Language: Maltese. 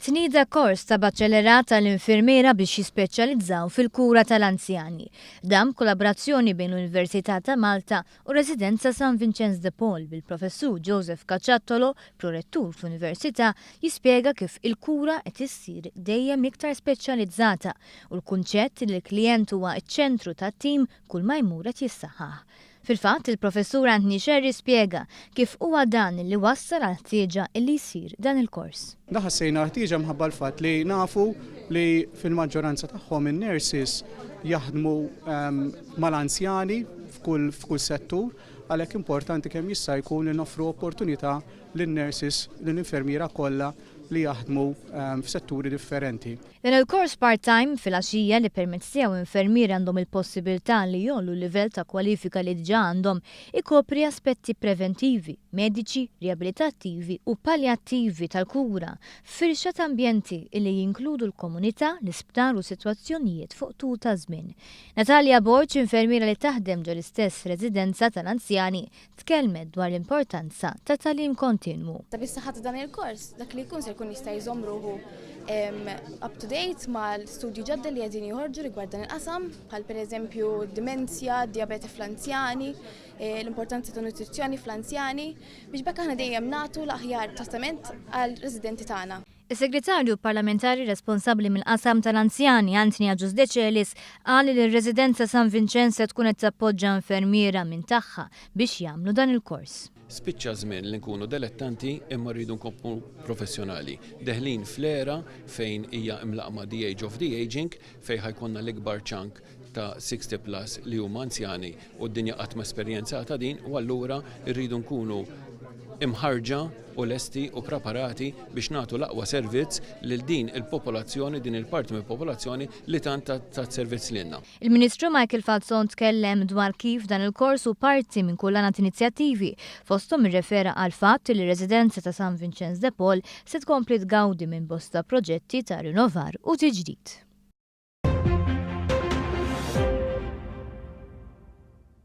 Tnieda kors ta' baċellerat għall-infermiera biex jispeċjalizzaw fil-kura tal-anzjani. Dan b'kollaborazzjoni bejn l-Università ta' Malta u Residenza San Vinċenz de Paul bil-Professur Joseph Cacciottolo, Prorettur fl-Università, jispjega kif il-kura qed issir dejjem iktar speċjalizzata u l-kunċett li l-klijent huwa ċ-ċentru tat-tim kull ma jmur qed jissaħħaħ. Fil-fatt, il-Professur Anthony Scerri spjega kif huwa dan li wassal għall-ħtieġa li jsir dan il-kors. Dan ħassejna l-ħtieġa minħabba l-fatt li nafu li fil-maġġoranza tagħhom in-nurses jaħdmu mal-anzjani f'kull settur, għalhekk importanti kemm jista' jkun li noffru opportunità lin-nurses, lill-infermiera kollha li jaħdmu f'setturi differenti. Dan il-kors part-time filgħaxija li permezz tiegħu infermieri għandhom il-possibilità li jgħollu l-livell ta' kwalifika li diġà għandhom, ikopri aspetti preventivi, mediċi, riabilitattivi u palljattivi tal-kura f'firxa ta' ambjenti li jinkludu l-komunità, l-isptar u sitwazzjonijiet fuq tul ta' żmien. Natalia Borg, infermiera li taħdem ġol-istess residenza tal-anzjani, tkellmet dwar l-importanza ta' tagħlim kontinwu. Bis-saħħa ta' dan il-kors, dak li jkun se jkun jista' jżomm ruħu up to date mal-studji ġodda li qegħdin joħorġu rigward dan il-qasam, bħal pereżempju dimenzja, diabete fl-anzjani, eh, l-importanza ta' nutrizzjoni fl-anzjani, biex b'hekk aħna dejjem nagħtu l-aħjar trattament għal-residenti tagħna. Is-Segretarju Parlamentari responsabbli mill-qasam tal-anzjani, Anthony Agius Decelis, qal li r-Residenza San Vinċenz se tkun qed tappoġġa infermiera minn tagħha biex jagħmlu dan il-kors. Spiċċa żmien li nkunu delettanti imma rridu nkomplu professjonali. Deħlin fl-era fejn hija imlaqqma the age of the aging fejn ħa jkollna l-ikbar chunk ta' 60 plus li huma anzjani u d-dinja qatt ma esperjenzata din u allura rridu nkunu imħarġa u lesti u preparati biex nagħtu l-aqwa servizz lil din il-popolazzjoni, din il-parti mill-popolazzjoni li tant tat servizz lilna. Il-Ministru Michael Falzon tkellem dwar kif dan il-kors hu parti minn kullana t'inizjattivi, fosthom irrefera għall-fatt li r-residenza ta' San Vinċenz de Paul se tkompli tgawdi minn bosta proġetti ta' rinnovar u tiġdid.